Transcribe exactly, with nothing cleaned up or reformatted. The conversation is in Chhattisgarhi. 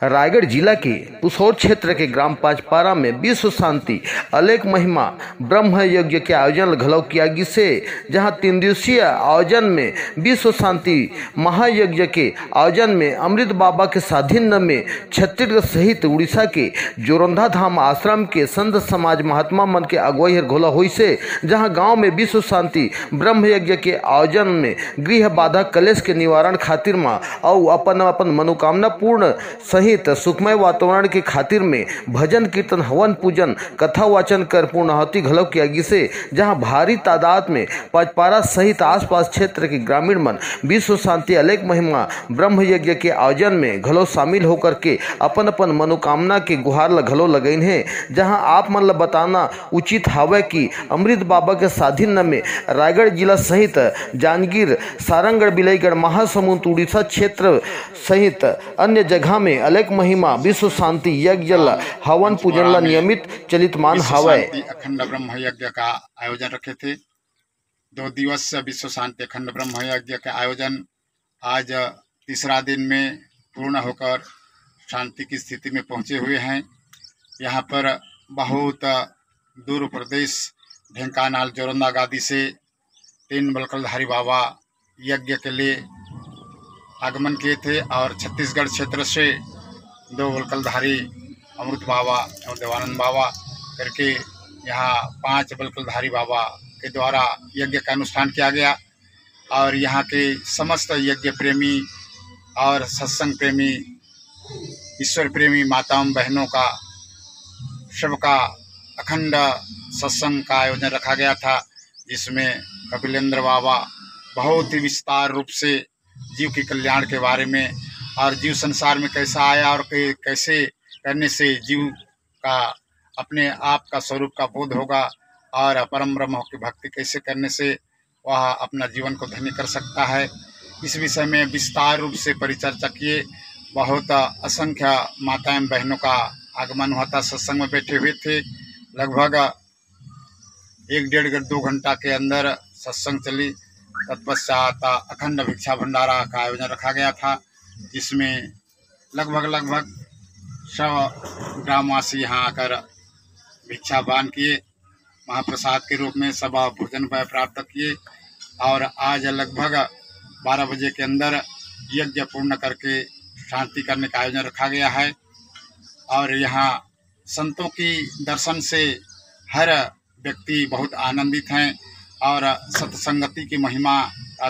रायगढ़ जिला के पुसौर क्षेत्र के ग्राम पांचपारा में विश्व शांति अलेख महिमा ब्रह्म यज्ञ के आयोजन घलो किया गिसे, जहां तीन दिवसीय आयोजन में विश्व शांति महायज्ञ के आयोजन में अमृत बाबा के सानिध्य में छत्तीसगढ़ सहित उड़ीसा के जोरंधा धाम आश्रम के संत समाज महात्मा मन के अगुवाई हर घोला होइसे, जहां गांव में विश्व शांति ब्रह्म यज्ञ के आयोजन में गृह बाधा कलेश के निवारण खातिर म अउ अपन अपन मनोकामना पूर्ण सहित सुखमय वातावरण के खातिर में भजन कीर्तन, हवन पूजन, कथा वाचन कर पूर्णाहुति घलो किया गिसे, जहां भारी तादाद में पचपारा सहित आसपास क्षेत्र के ग्रामीण मन विश्व शांति अलेख महिमा ब्रह्म यज्ञ के आयोजन में घलो शामिल होकर के अपन अपन मनोकामना के गुहार ल घलो लगइन हे। जहां आप मन ल बताना उचित हावय कि अमृत बाबा के सानिध्य में रायगढ़ जिला सहित जांजगीर, सारंगढ़, बिलाईगढ़, महासमुंद, उड़ीसा क्षेत्र सहित अन्य जगह में अलेख महिमा विश्व शांति यज्ञ ल हवन पूजन ल नियमित चलित मान विश्व हावय। शांति अखंड ब्रह्म यज्ञ का आयोजन रखे थे। दो दिवसीय विश्व शांति अखंड ब्रह्म यज्ञ का आयोजन आज तीसरा दिन में पूर्ण होकर शांति की स्थिति में पहुँचे हुए हैं। यहाँ पर बहुत दूर प्रदेश ढेंकानाल जोरंदा गादी से तीन बलकलधारी बाबा यज्ञ के लिए आगमन किए थे और छत्तीसगढ़ क्षेत्र से दो बलकलधारी अमृत बाबा और देवानंद बाबा करके यहाँ पांच बलकलधारी बाबा के द्वारा यज्ञ का अनुष्ठान किया गया। और यहाँ के समस्त यज्ञ प्रेमी और सत्संग प्रेमी, ईश्वर प्रेमी माताओं बहनों का, सबका अखंड सत्संग का आयोजन रखा गया था, जिसमें कपिलेंद्र बाबा बहुत ही विस्तार रूप से जीव के कल्याण के बारे में और जीव संसार में कैसा आया और कै-, कैसे करने से जीव का अपने आप का स्वरूप का बोध होगा और परम ब्रह्म की भक्ति कैसे करने से वह अपना जीवन को धन्य कर सकता है। इस विषय में विस्तार रूप से परिचर्चा किए। बहुत असंख्य माताएं बहनों का आगमन हुआ था, सत्संग में बैठे हुए थे। लगभग एक डेढ़ घं-, दो घंटा के अंदर सत्संग चली। तत्पश्चात अखंड भिक्षा भंडारा का आयोजन रखा गया था, जिसमें लगभग लगभग सौ ग्रामवासी यहाँ आकर भिक्षा पान किए, महाप्रसाद के रूप में सब भोजन प-, प्राप्त किए। और आज लगभग बारह बजे के अंदर यज्ञ पूर्ण करके शांति करने का आयोजन रखा गया है। और यहाँ संतों की दर्शन से हर व्यक्ति बहुत आनंदित हैं और सत्संगति की महिमा का